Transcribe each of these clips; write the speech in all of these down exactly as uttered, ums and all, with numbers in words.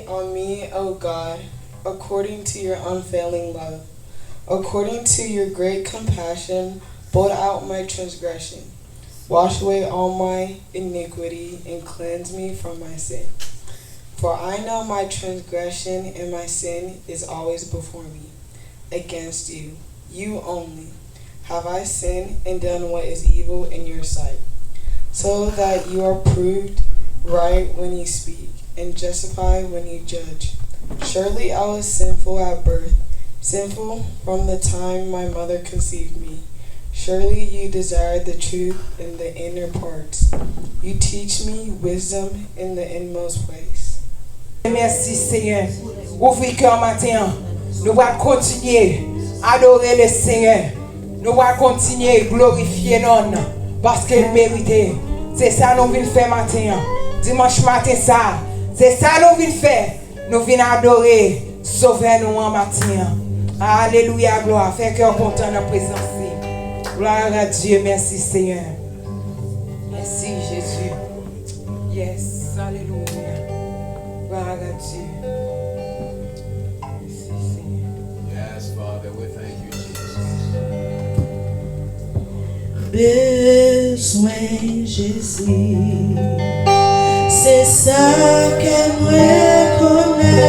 on me, O God, according to your unfailing love. According to your great compassion, blot out my transgression. Wash away all my iniquity and cleanse me from my sin. For I know my transgression and my sin is always before me. Against you, you only, have I sinned and done what is evil in your sight, so that you are proved right when you speak and justified when you judge. Surely I was sinful at birth, sinful from the time my mother conceived me. Surely you desire the truth in the inner parts. You teach me wisdom in the inmost place. Mèsi, Senyè. Ouvri kè maten an. Nou pral kontinye adore le Senyè. Nou pral kontinye glorifye non l, paske l merite. Se sa nou vin fè maten an. Dimanch maten sa, se sa nou vin fè. Nou vin adore Sovè nou an maten an. Alelouya, glwa. Fè kè w kontan nan prezans li. Gloire à Dieu. Mèsi, Senyè. Mèsi, Jezi. Yes, alelouya. Gloire à Dieu. Mèsi, Senyè. Yes, Father, we thank you, Jesus. Bezwen Jezi, se sa kè m rekonèt.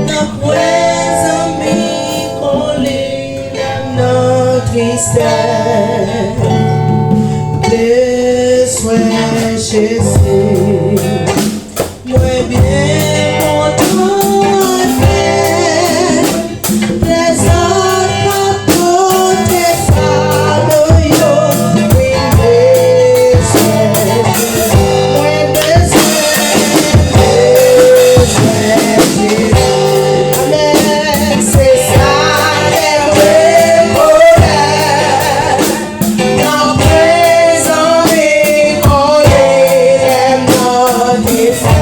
Nan pwen zanmi kon li, lè m nan tristès. Bezwen Jezi. Mwen byen kontan wè lèzòt k ap pote fado yo vin bezwen. Mwen bezwen, bezwen Jezi. Amèn. Se sa kè m rekonèt. Nan prezans li, konnen lè m nan tristès.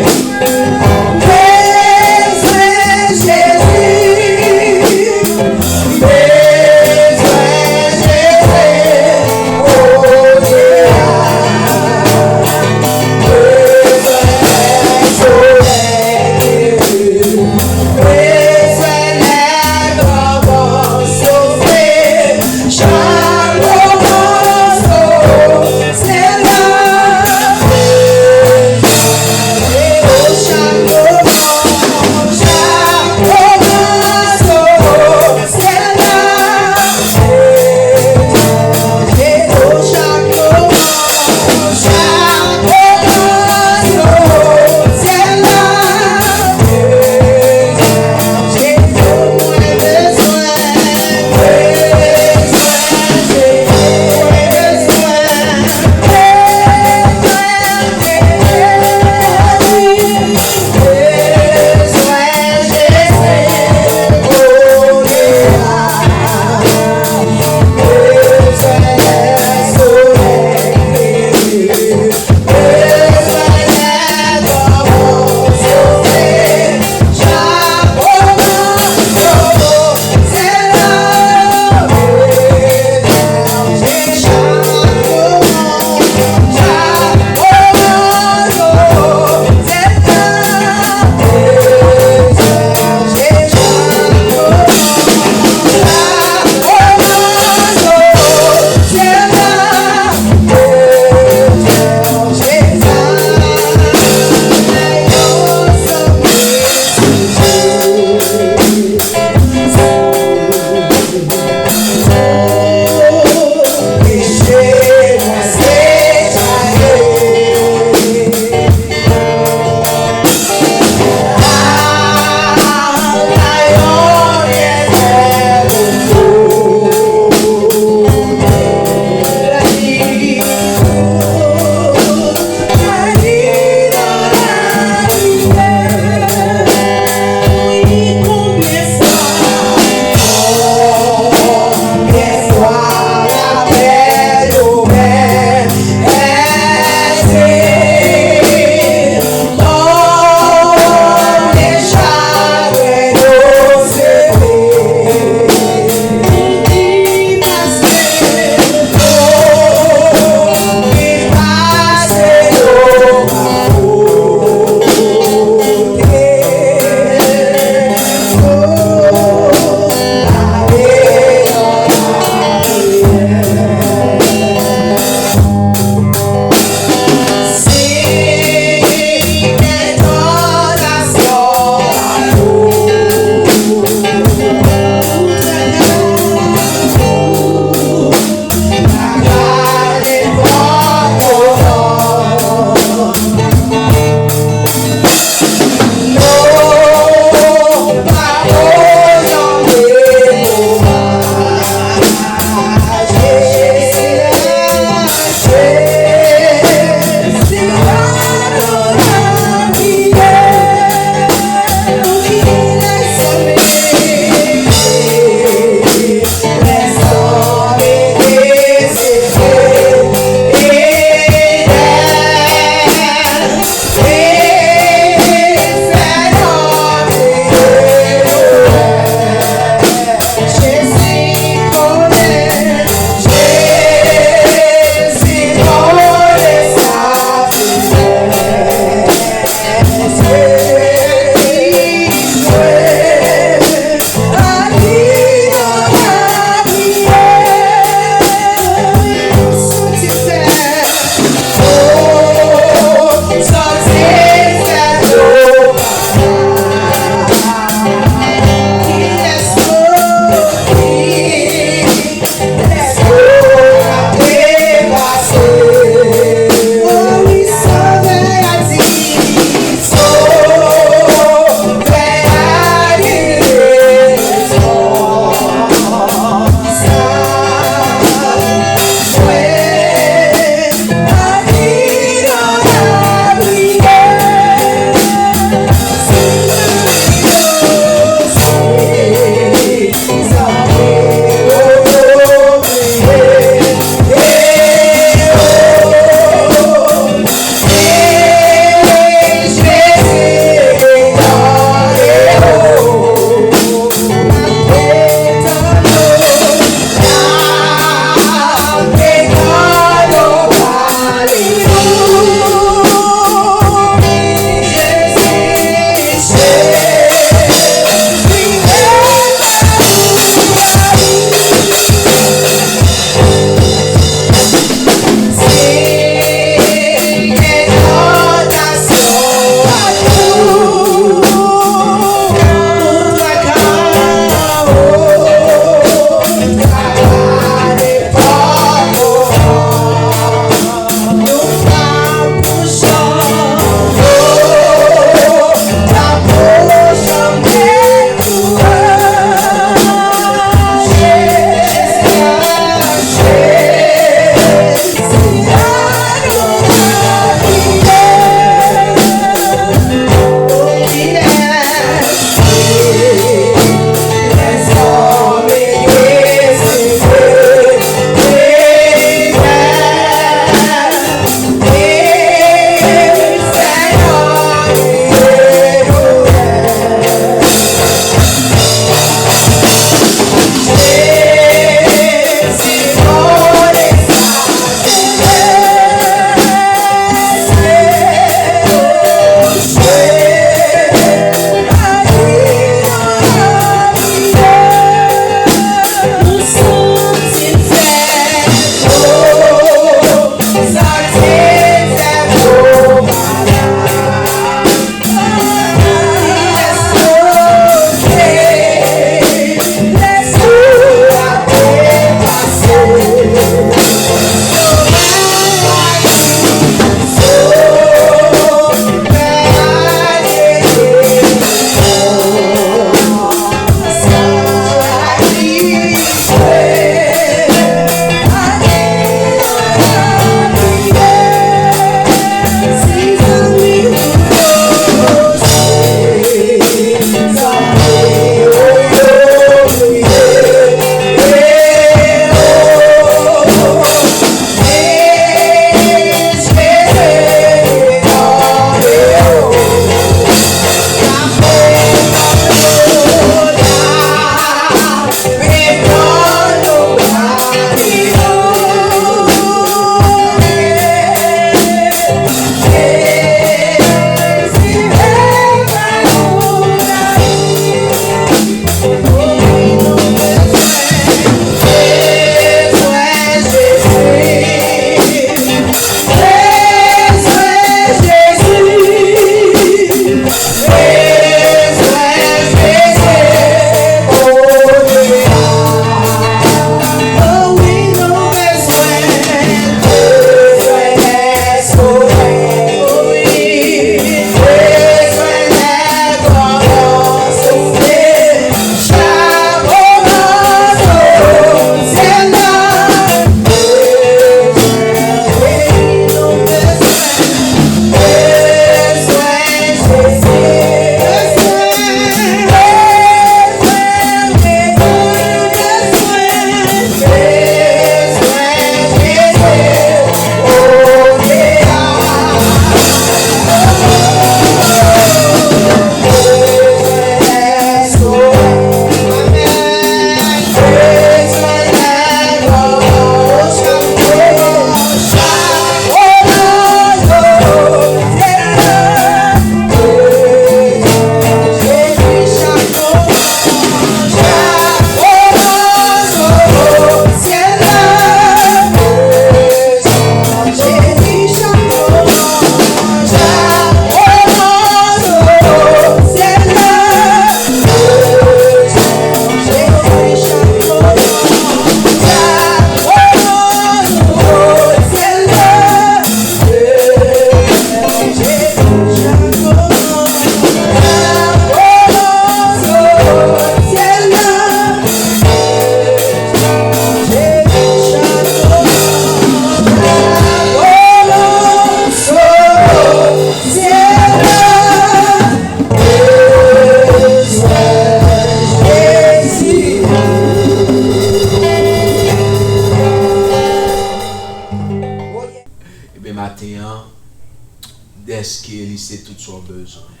Èske li se tout sa w bezwen?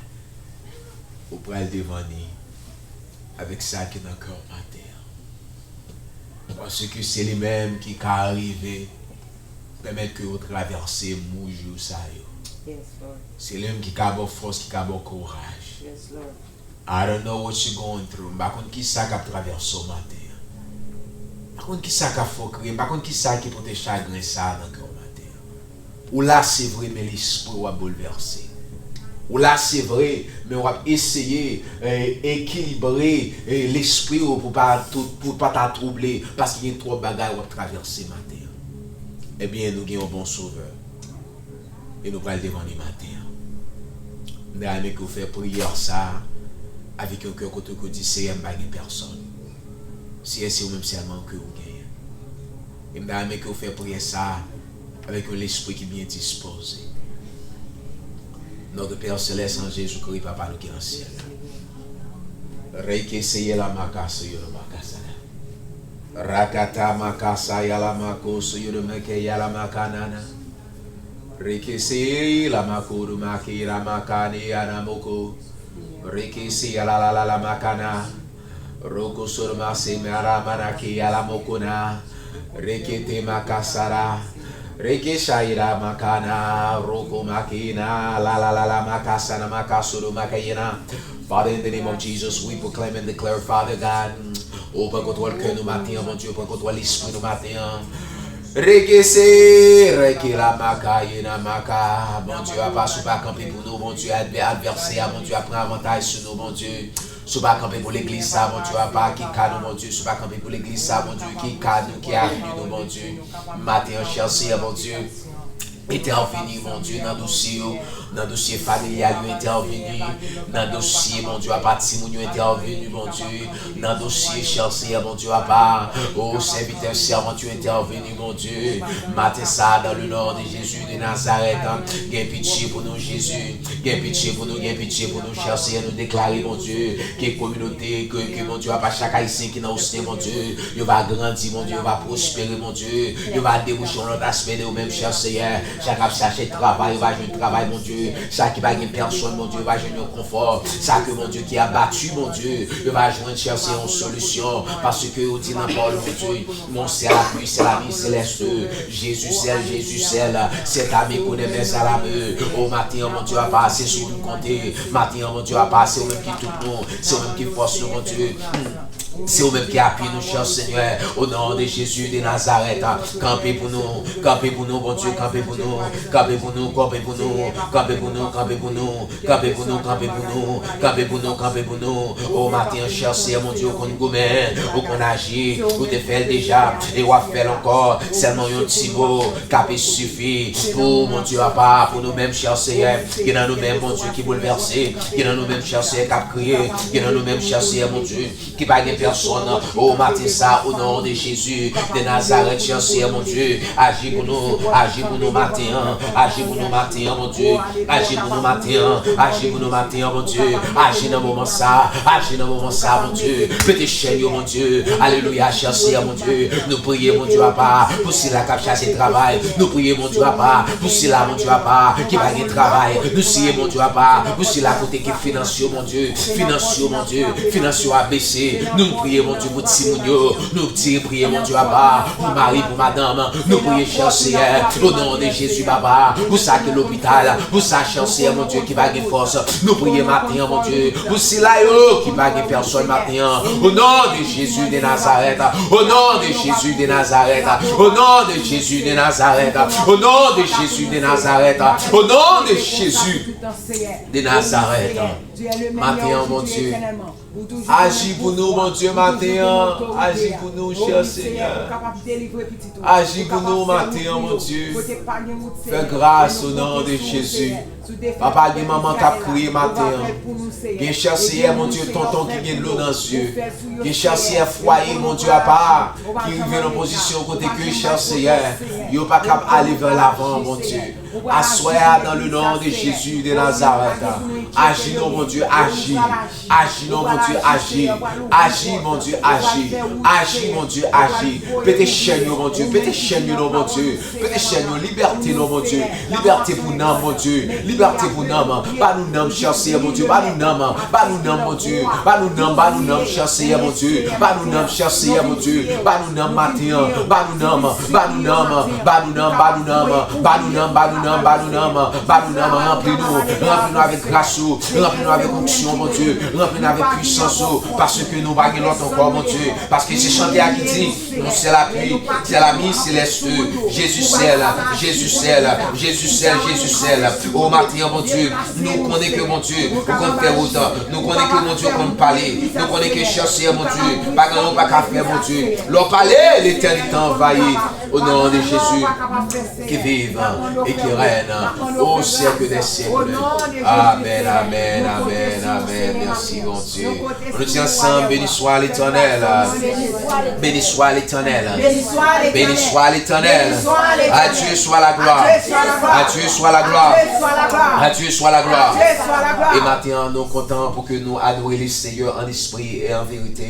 Ou pral devan li avèk sa ki nan kè w maten an. Paske se li menm ki ka rive pèmèt ke w travèse mou jou sa yo. Se li menm ki ka ba w fòs, ki ka ba w kouraj. I don't know what you going through. M pa konn kisa k ap travèse w maten an. M pa konn kisa k ap fè w kriye. M pa konn kisa ki pote chagren sa a nan kè w maten an. Ou la se vre, men lespri w ap boulvèse. Ou la se vre, men w ap eseye eh, ekilibre eh, lespri w pou pa, tou- pou pa ta twouble, paske gen twòp bagay w ap travèse maten an. Ebyen, nou gen yon bon Sovè. E nou pral devan li maten an. M ta renmen ke w fè priyè sa a avèk yon kè kote ke w di, Seyè, m pa gen pèsòn. Seyè, se ou menm sèlman ke ou genyen. E m ta renmen ke w fè priyè sa a avèk yon lespri ki byen dispoze. Notre Père Céleste, an Jezikri, Papa nou ki nan syèl la. Reke seye la makasa yo la makasa la. Rakata makasa ya la makoso yo de meke ya la makanana. Reke seye la makodo make la makane ya la moko. Reke seye la la la la makana. Roko soro mase mara manake ya la mokona. Rekete makasara. Reke shayira makana. Roko makina. La la la la makasana makasoro makayena. Father, in the name of Jesus, we proclaim and declare, Father God, ou pran kontwòl kè nou maten an, Bondye, ou pran kontwòl lespri nou maten an. Rekese, reke la maka, yena maka. Bondye, apa si w pa kanpe pou nou, Bondye, advè- advèsè a, Bondye, ap pran avantaj sou nou, Bondye. Si w pa kanpe pou legliz sa, Bondye, apa ki ka nou, Bondye. Si w pa kanpe pou legliz sa, Bondye, ki ka nou, ki avni nou, Bondye. Maten an, chè Seyè, Bondye. Entèvini, Bondye, nan dosye yo, nan dosye familyal yo, entèvini, nan dosye, Bondye, apa timoun yo, entèvini, Bondye, nan dosye, chè Seyè, Bondye, apa, o sèvitè, sèvant yo, entèvini, Bondye, maten sa a, dans le nom de Jésus de Nazareth, gen pitye pou nou, Jezi, gen pitye pou nou, gen pitye pou nou, chè Seyè, nou deklare, Bondye, ke kominote, ke, ke, Bondye, apa chak Ayisyen ki nan Osnen, Bondye, yo va grandi, Bondye, yo va pwospere, Bondye. Yo va debouche yon lòt aspè de yo menm, chè Seyè. Chak ap chache travay, yo va jwenn travay, Bondye. Sa ki pa gen pèsòn, Bondye, yo va jwenn yon konfò. Sa ke, Bondye, ki abati, Bondye, yo va jwenn, chè Seyè, yon solisyon. Paske ou di nan pawòl, Bondye, mon c'est la pluie, c'est la vie céleste. Jésus seul, Jésus seul. C'est à me connaître, mais à la me. O maten an, Bondye, apa, se sou nou konte. Maten an, Bondye, apa, se ou menm ki tout nou. Se ou menm ki fòs nou, Bondye. Se ou menm ki apui nou, chè Senyè, o non de Jezi de Nazarèt. Kanpe pou nou, kanpe pou nou, Bondye, kanpe pou nou, kanpe pou nou, kanpe pou nou, kanpe pou nou, kanpe pou nou, kanpe pou nou, kanpe pou nou, kanpe pou nou, kanpe pou nou. O maten an, chè Senyè, Bondye, ou konn goumen, ou konn aji, ou te fè l deja, e w ap fè l ankò. Sèlman yon ti mo k ap sifi pou, Bondye, apa, pou nou menm, chè Senyè, gen nan nou menm, Bondye, ki boulvèse, gen nan nou menm, chè Senyè, k ap kriye, gen nan nou menm, chè Senyè, Bondye, ki pa gen pèsòn, o maten sa, o non de Jezi de Nazarèt, chè Senyè, Bondye, aji pou nou, aji pou nou maten an, aji pou nou maten an, Bondye, aji pou nou maten an, aji pou nou maten an, Bondye, aji nan moman sa, aji nan moman sa, Bondye, pete chèn yo, Bondye, alelouya, chè Senyè, Bondye, nou priye, Bondye, apa, pou sila k ap chache travay, nou priye, Bondye, apa, pou sila, Bondye, apa, ki pa gen travay, nou siye, Bondye, apa, pou sila kote ki finans yo, Bondye, finans yo, Bondye, finans yo ap bese. Nou priye, Bondye, pou timoun yo. Nou ti priye, Bondye, apa, pou mari, pou madanm. Nou priye, chè Senyè, o non de Jezi, papa, pou sa ki lopital, pou sa, chè Senyè, Bondye, ki pa gen fòs. Nou priye maten an, Bondye, pou sila yo ki pa gen pèsòn maten an. O non de Jezi de Nazarèt, o non de Jezi de Nazarèt, o non de Jezi de Nazarèt, o non de Jezi de Nazarèt, o non de Jezi de Nazarèt. Maten an, Bondye, aji pou nou, Bondye, maten an. Aji pou nou, chè Senyè. Aji pou nou maten an, Bondye. Fè gras o non de Jezi. Papa, gen manman k ap kriye maten an. Gen, chè Senyè, Bondye, tonton ki gen dlo nan zye. Gen, chè Senyè, fwaye, Bondye, apa, ki rive nan pozisyon kote ke, chè Senyè, yo pa kab ale vè lavan, Bondye. Aswè a, dans le nom de Jésus de Nazareth, aji non, Bondye, aji. Aji non, Bondye, aji. Aji, Bondye, aji. Aji, Bondye, aji. Pete chèn yo, Bondye. Pete chèn yo non, Bondye. Pete chèn yo. Libète non, Bondye. Libète pou nanm, Bondye. Liberté pou nanm, ba nou nanm, chè Seyè Bondye, ba nou nanm, ba nou nanm, Bondye, ba nou nanm, ba nou nanm, chè Seyè Bondye, ba nou nanm, chè Seyè Bondye, ba nou nanm maten an, ba nou nanm, ba nou nanm, ba nou nanm, ba nou nanm, ba nou nanm, ba nou nanm, ba nou nanm, ba nou nanm, ranpli nou, ranpli nou avèk gras ou, ranpli nou avèk onksyon, Bondye, ranpli nou avèk pwisans ou, paske nou pa gen lòt ankò, Bondye, paske se chante a ki di, Mon seul appui, c'est l'ami céleste. Jésus seul, Jésus seul, Jésus seul, Jésus seul. O maten an, Bondye, nou konnen ke Bondye, ou konn fè wout. Nou konnen ke Bondye, ou konn pale. Nou konnen ke chè Seyè, Bondye, pa gen anyen ou pa ka fè, Bondye. Lè w pale, letènite anvayi. Au nom de Jésus, qui vive et qui règne au siècle des siècles. Amen, amen, amen, amen. Merci, Bondye. Nou di ansanm, béni swa Letènèl. Béni swa Letènèl. Béni swa Letènèl. À Dieu soit la gloire. À Dieu soit la gloire. À Dieu soit la gloire. E maten an, nou kontan pou ke nou adore le Seyè an espri e an verite.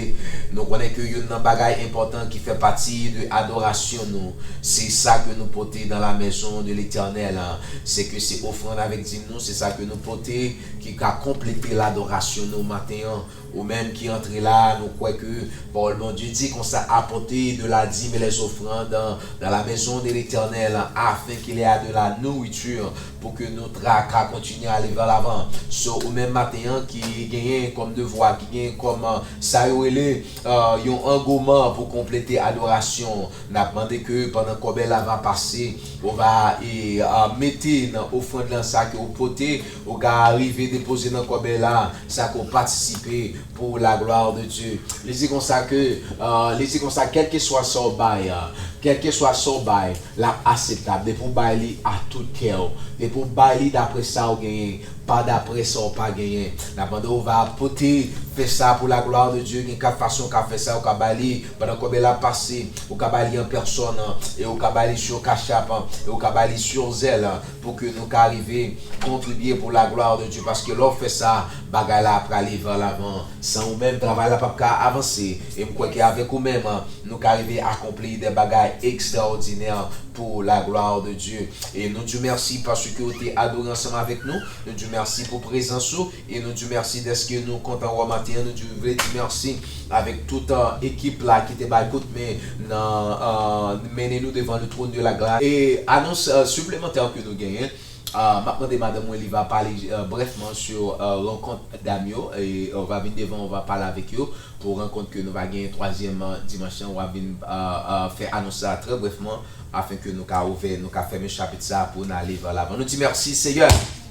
Nou konnen ke youn nan bagay enpòtan ki fè pati de adorasyon nou, se sa ke nou pote dans la maison de l'Éternel. Se ke se ofrann avèk dim nou, se sa ke nou pote ki ka konplete ladorasyon nou maten an. Ou menm ki antre la, nou kwè ke pawòl Bondye di konsa, apportez de la dîme et les offrandes dans la maison de l'Éternel, afin qu'il y a de la nourriture, pou ke nou tra ka kontinye ale vè lavan. So, ou menm maten an ki genyen kòm devwa, ki genyen kòm, euh, sa yo rele, euh, yon angouman pou konplete adorasyon, n ap mande ke pandan kòbèy la va pase, ou va, e, a, mete nan ofrann lan sa ke ou pote, ou ka rive depoze nan kòbèy la, sa ke ou patisipe pour la gloire de Dieu. Li di konsa ke, euh, li di konsa, kèlkeswa sa w bay, euh, kèlkeswa sa w bay, l ap akseptab. Depi w bay li a tout kè w, depi w bay li dapre sa w genyen, pa dapre sa w pa genyen. N ap mande w va pote, fè sa pour la gloire de Dieu. Gen kat fason w ka fè sa. Ou ka bay li pandan kòbèy la pase, ou ka bay li an pèsòn, e ou ka bay li sur Cash App, e ou ka bay li sur Zelle, pou ke nou ka rive kontribye pour la gloire de Dieu. Paske lè w fè sa, bagay la ap prale vè lavan. San ou menm, travay la p ap ka avanse. E m kwè ke avèk ou menm, nou ka rive akonpli de bagay ekstraòdinè pour la gloire de Dieu. E nou di w mèsi paske w te adore ansanm avèk nou. Nou di w mèsi pou prezans ou. E nou di w mèsi dèske nou kontan wè w maten an. Nou di w vle di mèsi avèk tout, euh, ekip la ki te bay kout men nan, euh, mennen nou devan le trône de la grâce. E anons, euh, siplemantè ke nou genyen, euh, m ap mande madanm mwen, li va pale, euh, brèfman sur, euh, rankont dam yo. E, euh, va vin devan, ou va pale avèk yo. Pou rankont ke nou va genyen twazyèm, euh, dimanch lan, w ap vin, euh, euh, fè anons sa trè brèfman, afin ke nou ka ouvè, nou ka fèmen chapit sa pou n ale vè lavan. Nou di mèsi, Seyè.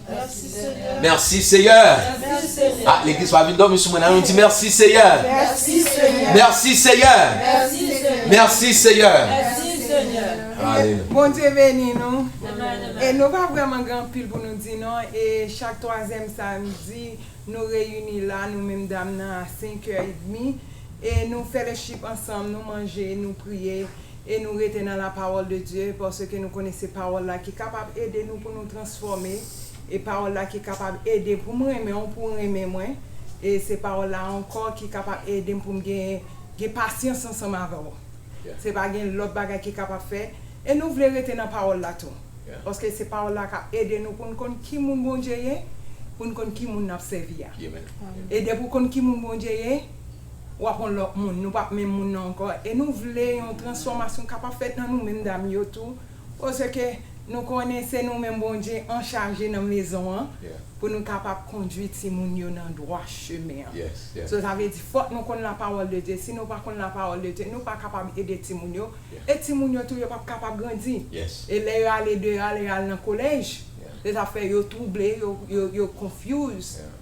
Mèsi, Seyè. Mèsi, Seyè. Mèsi, Seyè. Ah, legliz pa vin dòmi sou mwen, non. Nou di mèsi, Seyè. Mèsi, Seyè. Mèsi, Seyè. Mèsi, Seyè. Mèsi, Seyè. Mèsi, Seyè. Alelouya. Bondye beni nou. Amen, amen. E nou pa vrèman gen anpil pou nou di, non. E chak twazyèm samdi, nou reyini la, nou menm dam nan, a senk è edmi. E nou fellowship ansanm, nou manje, nou priye, e nou rete nan la parole de Dieu, paske nou konnen se pawòl la ki kapab ede nou pou nou transfòme. E pawòl la ki kapab ede pou m renmen w, pou w renmen mwen. E se pawòl la ankò ki kapab ede m pou m gen, gen pasyans ansanm avè w. Yeah. Se pa gen lòt bagay ki kapab fè. E nou vle rete nan pawòl la tou. Yeah. Paske se pawòl la k ap ede nou pou n konn ki moun Bondye ye, pou n konn ki moun n ap sèvi a. Yeah, man. Amen. E depi w konn ki moun Bondye ye, w ap yon lòt moun. Nou p ap menm moun nan ankò. E nou vle yon transfòmasyon kapab fèt nan nou menm dam yo tou. Paske nou konnen se nou menm Bondye anchaje nan mezon an. Yeah. Pou nou kapab kondui timoun yo nan dwa chemen an. Yes, yes. So, sa vle di, fòk nou konn la parole de Dieu. Si nou pa konn la parole de Dieu, nou pa kapab ede timoun yo. Yeah. E timoun yo tou, yo p ap kapab grandi. Yes. E lè yo ale deyò, lè yo al nan kolèj, yeah, se sa fè yo twouble, yo, yo, yo confuse. Yeah.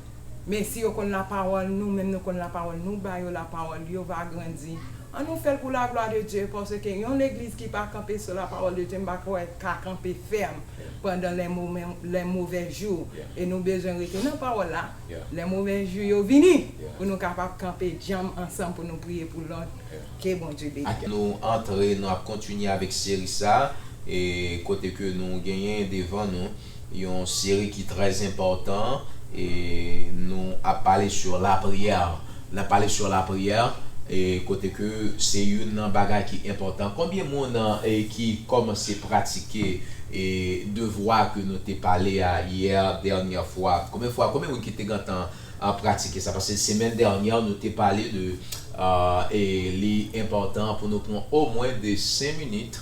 Men si yo konn la parole, nou menm nou konn la parole, nou ba yo la parole, yo va grandi. Ann nou fè l pou la gloire de Dieu, paske yon legliz ki pa kanpe sou la parole de Dieu, m pa kwè ka kanpe fèm pandan les moments, les mauvais jours. Yeah. E nou bezwen rete nan pawòl la. Yeah. Les mauvais jours yo vini, yeah, pou nou kapab kanpe djanm ansanm pou nou priye pou lòt. Yeah. Ke Bondye beni. Ak nou antre, nou ap kontinye avèk seri sa, e kote ke nou genyen devan nou yon seri ki trè enpòtan, e nou ap pale sur la priyè. N ap pale sur la priyè, E kote ke se youn nan bagay ki enpòtan. Konbyen moun e, ki kòmanse pratike e, devwa ke nou te pale a yè dènyè fwa? Konbyen fwa, konbyen moun ki te gentan a, pratike sa? Paske semèn dènyè, nou te pale de a, e li enpòtan pou nou pran omwen de senk minit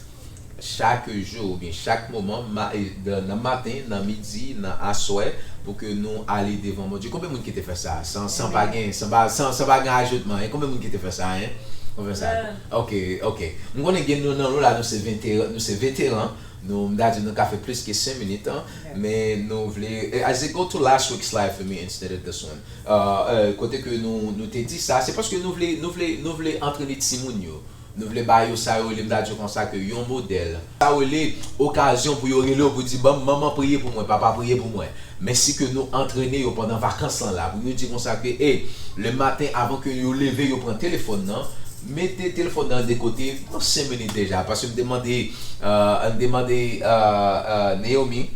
chak jou oubyen chak moman, ma, e, nan, nan maten, nan midi, nan aswè, pou ke nou ale devan Bondye. Konbyen moun ki te fè sa? San, san pa gen, san pa, san, san pa gen ajoutman, e konbyen moun ki te fè sa, en? Konbyen sa? Ok, ok. M konnen gen nou nan nou la, nou se veteran, nou se veteran. Nou, m ta di nou ka fè plis ke senk minit, an, men nou vle, e, as it go to last week's live for me instead of this one. Uh, uh, kote ke nou, nou te di sa, se paske nou vle, nou vle, nou vle antrene timoun yo. Nou vle ba yo sa yo rele, m ta di konsa, ke yon modèl. Sa yo rele okazyon pou yo rele yo pou di, "Ban m, manman priye pou mwen, papa priye pou mwen." Men si ke nou antrene yo pandan vakans lan la, pou yo di konsa ke, e, le maten, avan ke yo leve, yo pran telefòn nan, mete telefòn nan de kote, nan senk minit deja. Paske m te mande, uh, m te mande uh, uh, Naomi,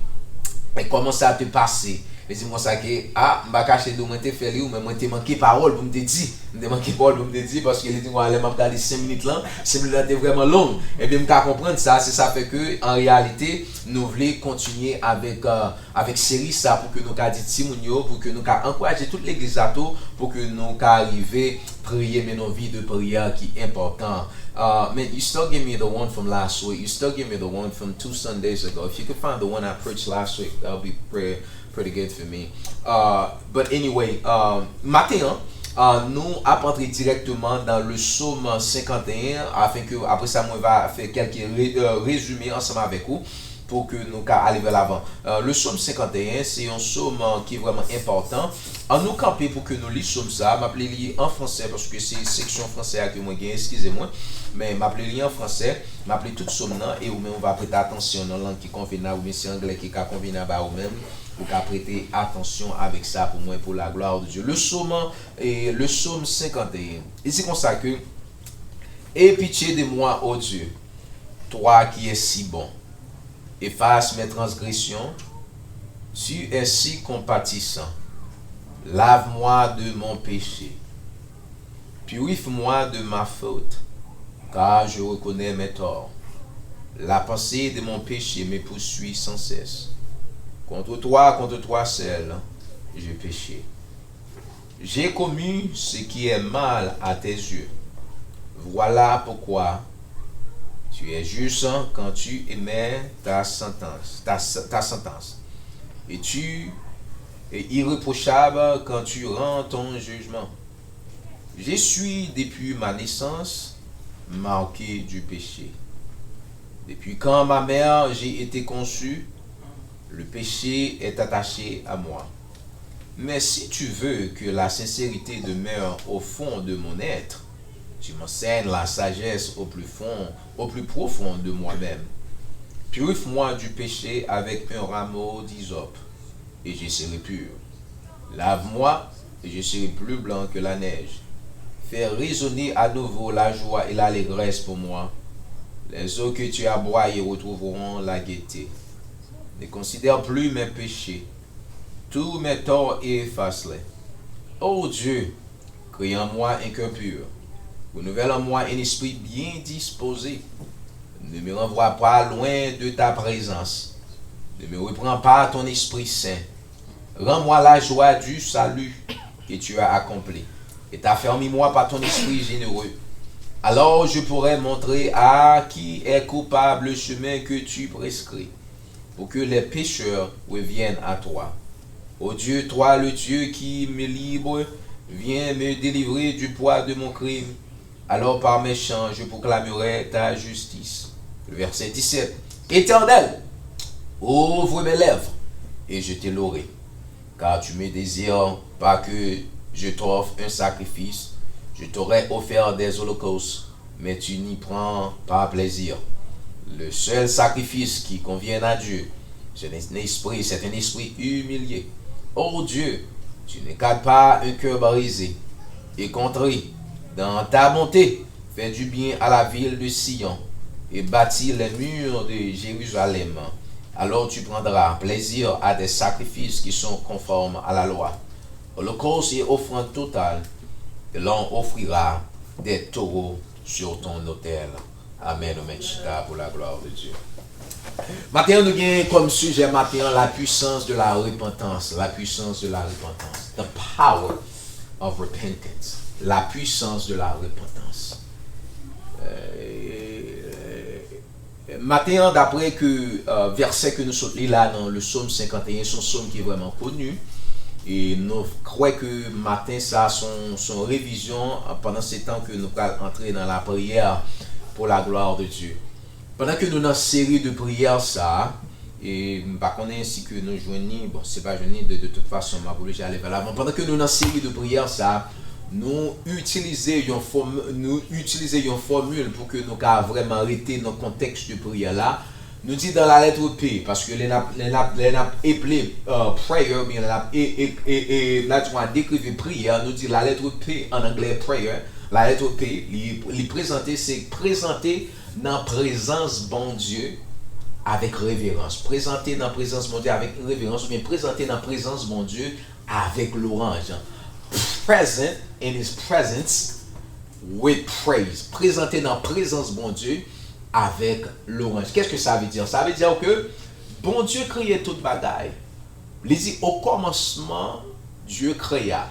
e, comment ça te passé? Li di m konsa ke, a, m pa kache di w mwen te fè li, men mwen te manke pawòl pou m te di. M te manke pawòl pou m te di, paske li di m, lè m ap gade senk minit lan, senk minit lan te vrèman long. Ebyen, m ka konprann sa, se sa fè ke, an reyalite, nou vle kontinye avèk, uh, avèk seri sa pou ke nou ka di timoun yo, pou ke nou ka ankouraje tout legliz la tou, pou ke nou ka rive priye, mennen yon vi de priyè ki enpòtan. Uh, man, you still give me the one from last week. You still give me the one from two Sundays ago. If you could find the one I preached last week, that would be pre- pretty good for me. Uh, but anyway, um, maten an, uh, nou ap antre dirèkteman nan le Sòm senkanteyen, afin ke apre sa mwen va fè kèlke re, uh, rezime ansanm avèk ou pou ke nou ka ale vè lavan. Uh, le Sòm senkanteyen, se yon sòm, uh, ki vrèman enpòtan. An nou kanpe pou ke nou li sòm sa, m ap li li an fransè paske se seksyon fransè a ke mwen gen, eskize mwen, men m ap li li an fransè. M ap li tout sòm nan, e ou menm ou va prete atansyon nan lang ki konvenab, oubyen se anglè ki ka konvenab a ou menm, ou ka prete atansyon avèk sa pou mwen, pour la gloire de Dieu. Le psaume, e, le psaume cinquante et un. Li di konsa ke, Aie pitié de moi, ô Dieu, toi qui es si bon. Efface mes transgressions, tu es si compatissant. Lave-moi de mon péché. Purifie-moi de ma faute, car je reconnais mes torts. La pensée de mon péché me poursuit sans cesse. Contre toi, contre toi seul, j'ai péché. J'ai commis ce qui est mal à tes yeux. Voilà pourquoi tu es juste quand tu émets ta sentence, ta, ta sentence, et tu es irréprochable quand tu rends ton jugement. Je suis depuis ma naissance marqué du péché. Depuis quand ma mère j'ai été conçu, le péché est attaché à moi. Mais si tu veux que la sincérité demeure au fond de mon être, tu m'enseignes la sagesse au plus fond, au plus profond de moi-même. Purifie-moi du péché avec un rameau d'hysope, et je serai pur. Lave-moi, et je serai plus blanc que la neige. Fais résonner à nouveau la joie et l'allégresse pour moi. Les eaux que tu as broyées retrouveront la gaieté. Ne considère plus mes péchés. Tous mes torts et efface-les. Ô Dieu, crée en moi un cœur pur. Renouvelle en moi un esprit bien disposé. Ne me renvoie pas loin de ta présence. Ne me reprends pas ton Esprit Saint. Rends-moi la joie du salut que tu as accompli, et affermis-moi par ton esprit généreux. Alors je pourrai montrer à qui est coupable le chemin que tu prescris, pour que les pécheurs reviennent à toi. Ô Dieu, toi le Dieu qui me livre, viens me délivrer du poids de mon crime. Alors par mes chants, je proclamerai ta justice. Le verset dix-sept. Éternel, ouvre mes lèvres et je te louerai. Car tu me désires pas que je t'offre un sacrifice. Je t'aurais offert des holocaustes, mais tu n'y prends pas plaisir. Le seul sacrifice qui convienne à Dieu, c'est un esprit, c'est un esprit humilié. Ô Dieu, tu n'écartes pas un cœur brisé et contrit. Dans ta bonté, fais du bien à la ville de Sion et bâtis les murs de Jérusalem. Alors tu prendras plaisir à des sacrifices qui sont conformes à la loi. Holocaustes et offrandes totales, et l'on offrira des taureaux sur ton autel. Amen. Nou mèt chita pour la gloire de Dieu. Maten an, nou gen kòm sijè maten an, la puissance de la repentance. La puissance de la repentance. The power of repentance. La puissance de la repentance. Euh, Maten an, dapre ke, euh, vèsè ke nou sot li la nan le Psaume cinquante et un, se yon psaume ki vrèman koni. E nou kwè ke maten sa se yon, se yon revizyon, euh, pandan se tan ke nou pral antre nan la prière pour la gloire de Dieu. Pandan ke nou nan seri de priyè sa, e m pa konnen si ke nou jwenn li, bon, si pa jwenn li, de, de tout fason, m ap oblije ale vè lavan. Pandan ke nou nan seri de priyè sa, nou itilize yon fòm, nou itilize yon fòmil pou ke nou ka vrèman rete nan kontèks de priyè la. Nou di dans la lettre P, paske lè n ap, lè n ap, lè n ap eple, euh, prayer, oubyen lè n ap e, e, e, e, n a di, nou dekrive priyè, nou di la lettre P, an anglè, prayer, la lettre P, li, li prezante, se prezante nan prezans Bondye avèk reverans. Prezante nan prezans Bondye avèk reverans, oubyen prezante nan prezans Bondye avèk lwanj. Present in his presence with praise. Prezante nan prezans Bondye avèk lwanj. Qu'est-ce que ça veut dire? Sa vle di ke Bondye kreye tout bagay. Li di, au commencement, Dieu créa.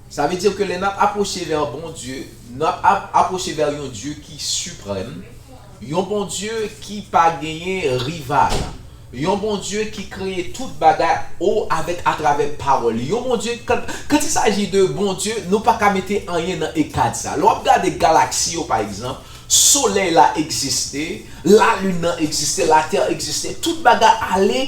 Sa vle di ke lè n ap apwoche vè Bondye, n ap ap-, apwoche vè yon Dye ki siprèm, yon Bondye ki pa genyen rival, yon Bondye ki kreye tout bagay o avèk atravè pawòl li. Yon Bondye, quand, quand il s'agit de Bondye, nou pa ka mete anyen nan ekad sa. Lè w ap gade galaksi yo, pa egzanp, Solèy la egziste, lalin nan egziste, latè egziste, tout bagay ale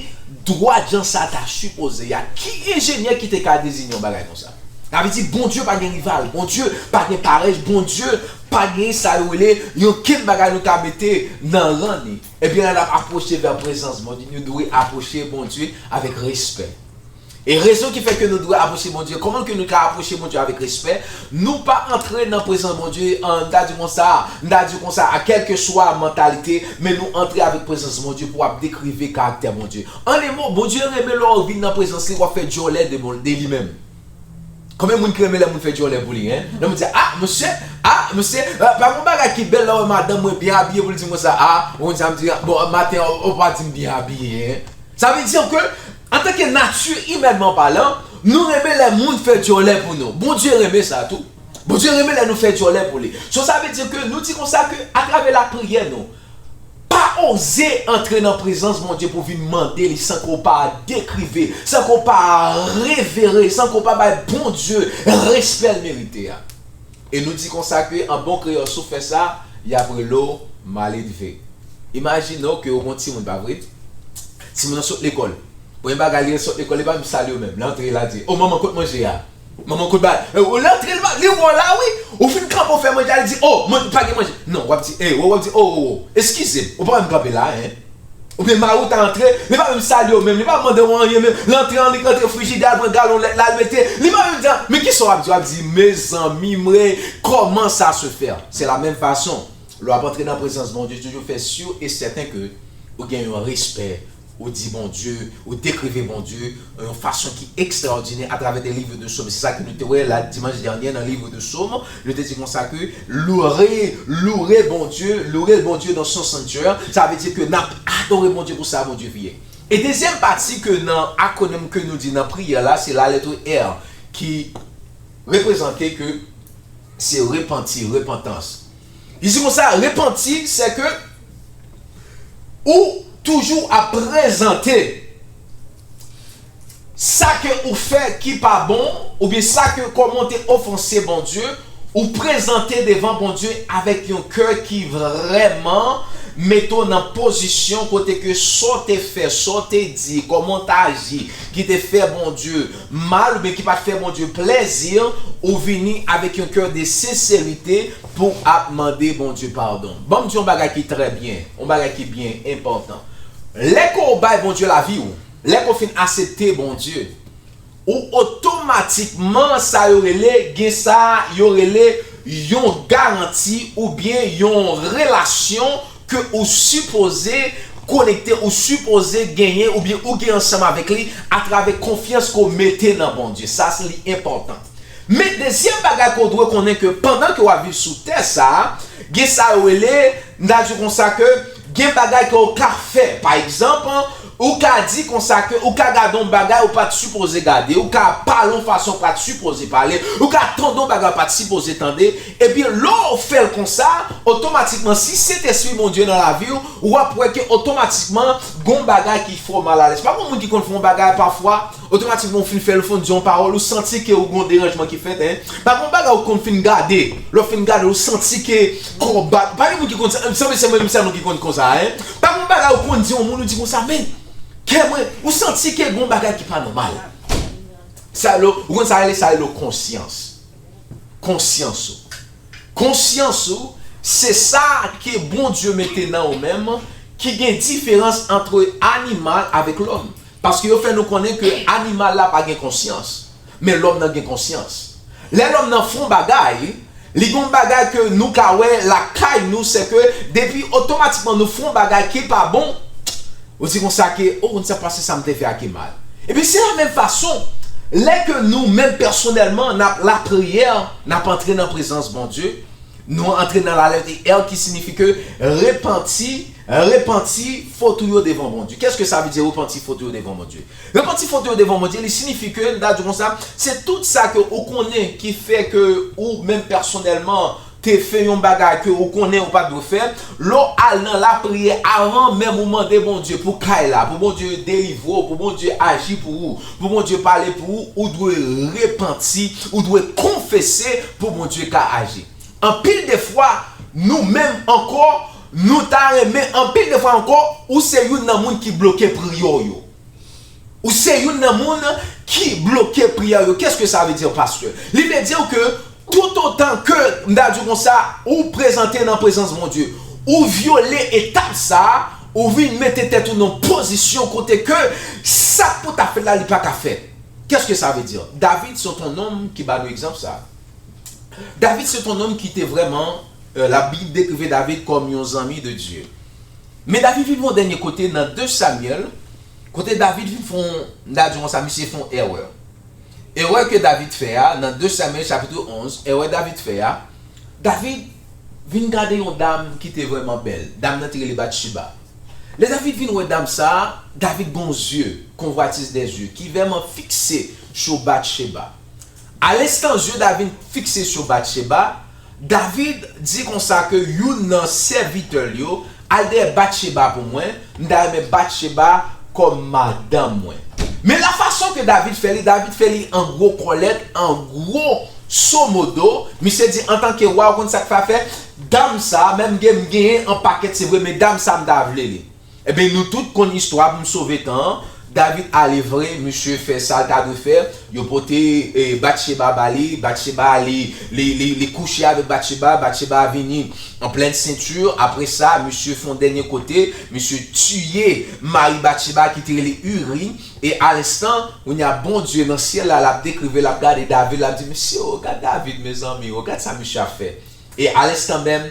dwat jan sa ta sipoze ye a. Ki enjenyè ki te ka dizin yon bagay konsa? Sa vle di Bondye pa gen rival, Bondye pa gen parèy, Bondye pa gen sa yo rele yon kenn bagay nou ka mete nan ran li. Ebyen, lè n ap apwoche vè prezans Bondye, nou dwe apwoche Bondye avèk respè. E rezon ki fè ke nou dwe apwoche Bondye, kòman ke nou ka apwoche Bondye avèk respè? Nou pa antre nan prezans Bondye, an, m ta di konsa, m ta di konsa, a kèlkeswa mantalite, men nou antre avèk prezans Bondye pou ap dekrive karaktè Bondye. An de mo, Bondye renmen lè w vin nan prezans li, w ap fè djòlè de, de li menm. Konbyen moun ki renmen lè moun fè djòlè pou li, en? Lè moun di, a, mesye, a, mesye, pa gen bagay ki bèl lè w wè madanm mwen byen abiye pou l di m konsa, a, ou konn sa m di, bon, maten an, ou pa di m byen abiye, en? Sa vle di ke, antanke nati imènman palan, nou renmen lè moun fè djòlè pou nou. Bondye renmen sa tou. Bondye renmen lè nou fè djòlè pou li. So, sa vle di ke nou di konsa ke atravè lapriyè nou, pa oze antre nan prezans Bondye pou vin mande li san ke w pa dekrive, san ke w pa revere, san ke w pa bay Bondye respè l merite a. E nou di konsa ke an bon kreyòl, si w fè sa, y ap rele w maledve. Imajine w ke w gon timoun, pa vre? Timoun nan sot lekòl. Premye bagay, li sot lekòl, li pa menm salye w menm. Li antre, l a di, o, manman, kot manje a? Manman, kot bagay? E, ou, l antre, li pa, li wè w la, wi. Ou fin kanpe, w fè manje a, li di, o, man, pa gen manje. Non, w ap di, e, w ap di, o, o, o, eskize m, ou pa wè m kanpe la, en? Oubyen mari w ta antre, li pa menm salye w menm, li pa mande w anyen menm, l antre an, li rantre frijidè, al pran galon lèt la, al mete, li pa menm di, men kisa w ap di? W ap di, mezanmi, mwen, comment ça se fait? Se la menm fason, lè w ap antre nan prezans Bondye, toujou fè si e sèten ke ou gen yon respè, ou di Bondye, ou dekrive Bondye, yon fason ki ekstraòdinè atravè de livre de Psaume. Se sa ke nou te wè la dimanch dènye nan livre de Psaume. Nou te di konsa ke louer, louer Bondye, louer Bondye dans son sanctuaire, sa vle di ke n ap adore Bondye pou sa Bondye ye. E dezyèm pati ke nan akwonim ke nou di nan priyè la, se la lettre R ki reprezante ke se repanti, repantans. Li di konsa, repanti, se ke ou toujou ap prezante sa ke ou fè ki pa bon, oubyen sa ke kòman w te ofanse Bondye, ou prezante devan Bondye avèk yon kè ki vrèman mete w nan pozisyon kote ke sa w te fè, sa w te di, kòman w te aji, ki te fè Bondye mal, oubyen ki pa t fè Bondye plèzi, ou vini avèk yon kè de senserite pou ap mande Bondye padon. Ban m di yon bagay ki trè byen, yon bagay ki byen enpòtan. Lè ke w bay Bondye lavi w, lè ke w fin aksepte Bondye, ou otomatikman, sa yo rele, gen sa yo rele yon garanti oubyen yon relasyon ke ou sipoze konekte, ou sipoze genyen oubyen ou gen ansanm avèk li atravè konfyans ke w mete nan Bondye. Sa, se li enpòtan. Men dezyèm bagay ke w dwe konnen ke pandan ke w ap viv sou tè sa a, gen sa yo rele, m ta di w konsa ke gen bagay ke w ka fè. Pa egzanp, ou ka di konsa ke ou ka gade yon bagay ou pa t sipoze gade, ou ka pale yon fason ou pa t sipoze pale, ou ka tande yon bagay ou pa t sipoze tande, epi lè w fè l konsa, otomatikman, si Sentespri Bondye nan lavi w, w ap wè ke otomatikman, gen yon bagay ki fè w malalèz. Pa gen yon moun ki konn fè yon bagay pafwa, otomatikman, ou fin fè l, ou fin di yon pawòl, ou santi ke ou gen yon deranjman ki fèt, en. Pa gen yon bagay ou konn fin gade, lè w fin gade, ou santi ke kò w bat. Pa gen moun ki konn sa, sanble se mwen menm sèlman ki konn konsa, en. Pa gen yon bagay ou konn di yon moun, ou di konsa, men, kè mwen, ou santi ke gen yon bagay ki pa nòmal. Sa rele, ou konn sa rele, sa rele konsyans. Konsyans ou. Konsyans ou, se sa ke Bondye mete nan ou menm, ki gen diferans ant animal avèk lòm. Paske yo fè nou konnen ke animal la pa gen konsyans, men lòm nan gen konsyans. Lè lòm nan fè yon bagay, li gen yon bagay ke nou ka wè lakay nou, se ke depi otomatikman nou fè yon bagay ki pa bon, ou di konsa ke, oh, konn sa pase sa m te fè a ki mal. Epi se la menm fason, lè ke nou menm pèsonèlman, n ap lapriyè, n ap antre nan prezans Bondye, nou antre nan lalèt e èl ki siyifi ke repanti, repanti fot ou yo devan Bondye. Kèske sa vle di repanti fot ou yo devan Bondye? Repanti fot ou yo devan Bondye, li siyifi ke, m ta di konsa, se tout sa ke ou konnen ki fè ke ou menm pèsonèlman te fè yon bagay ke ou konnen ou pa t dwe fè, lè w al nan lapriyè avan menm ou mande Bondye pou kay la, pou Bondye delivre w, pou Bondye aji pou ou, pou Bondye pale pou ou, ou dwe repanti, ou dwe konfese pou Bondye ka aji. Anpil de fwa, nou menm ankò, nou ta renmen, anpil de fwa ankò, ou se youn nan moun ki bloke priyè w yo. Ou se youn nan moun ki bloke priyè w yo. Kèske sa vle di, pastè? Li vle di ke toutotan ke, m ta di konsa, ou prezante nan prezans Bondye, ou vyole etap sa a, ou vin mete tèt ou nan pozisyon kote ke sa k pou ta fèt la, li pa ka fèt. Kèske sa vle di? David se yon nonm ki ba nou egzanp sa. David se yon nonm ki te vrèman, euh, Labib dekrive David kòm yon zanmi de Dye. Men David vin yon dènye kote nan de Samyèl, kote David vin fè yon, m ta di konsa, misye fè yon erè. Erè ke David fè a, nan de Samyèl chapit onz, erè David fè a, David vin gade yon dam ki te vrèman bèl. Dam nan te rele Batcheba. Lè David vin wè dam sa a, David gon zye, convoitise des yeux, ki vrèman fikse sou Batcheba. Alenstan zye David fikse sou Batcheba, David di konsa ke youn nan sèvitè l yo, al dèyè Batcheba pou mwen, m ta renmen Batcheba kòm madanm mwen. Men la fason ke David fè li, David fè li an gwo kòlèt, an gwo somodo, misye di antanke wa, ou konn sa k fè afè, dam sa, menm gen, m genyen an pakèt, se vre, men dam sa, m ta vle li. Ebyen, nou tout konn istwa, pou m sove tan an, David ale vre, misye fè sa l ta dwe fè, yo pote, eh, Batcheba ba li, Batcheba, li, li, li, li kouche avèk Batcheba, Batcheba vini an plèn senti, apre sa, misye fè yon dènye kote, misye tiye mari Batcheba ki te rele Uri, e alenstan, kounye a Bondye nan syèl la, l ap dekrive, l ap gade David, l ap di, mesye, o, gad David, mezanmi, o, gad sa misye ap fè. E alenstan menm,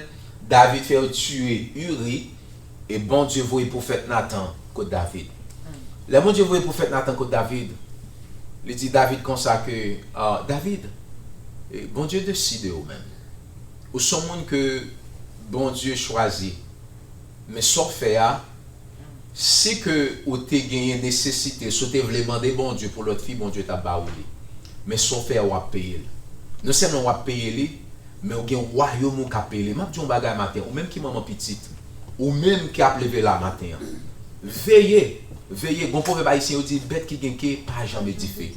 David fè yo tiye Uri, e Bondye voye pwofèt Natan kot David. Lè Bondye voye pwofèt Natan kot David, li di David konsa ke, ah, David, eh, Bondye desi de ou menm. Ou se yon moun ke Bondye chwazi. Men sa w fè a, si ke ou te genyen nesesite, si w te vle mande Bondye pou lòt fi, Bondye t ap ba ou li. Men sa w fè a, w ap peye l. Non sèlman w ap peye li, men w gen wayòm ou k ap peye li. M ap di w yon bagay maten, ou menm ki manman pitit, ou menm ki ap leve la maten an, veye, veye, gon pwovèb ayisyen yo di, bèt ki gen ke pa janm edife.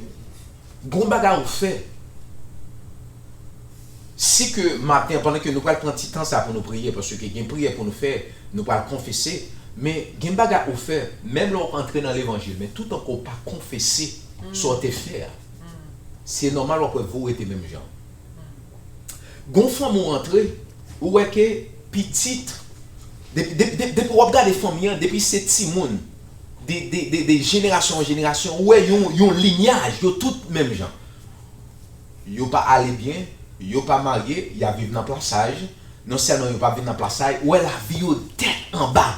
Gon bagay ou fè. Si ke maten, pandan ke nou pral pran ti tan sa pou nou priye, paske gen priyè pou nou fè, nou pral konfese, men gen bagay ou fè, menm lè w antre nan levanjil, men toutan ke w pa konfese sa w te fè a, se nòmal w ap wè vi w rete menm jan. Gon fanmi w antre, ou wè ke pitit, depi, depi, depi, depi w ap gade fanmi an, depi se timoun, de, de, de, de jenerasyon an jenerasyon, ou wè yon, yon linyaj, yo tout menm jan. Yo pa ale byen, yo pa marye, y ap viv nan plasaj. Non sèlman yo p ap viv nan plasaj, ou wè lavi yo tèt anba.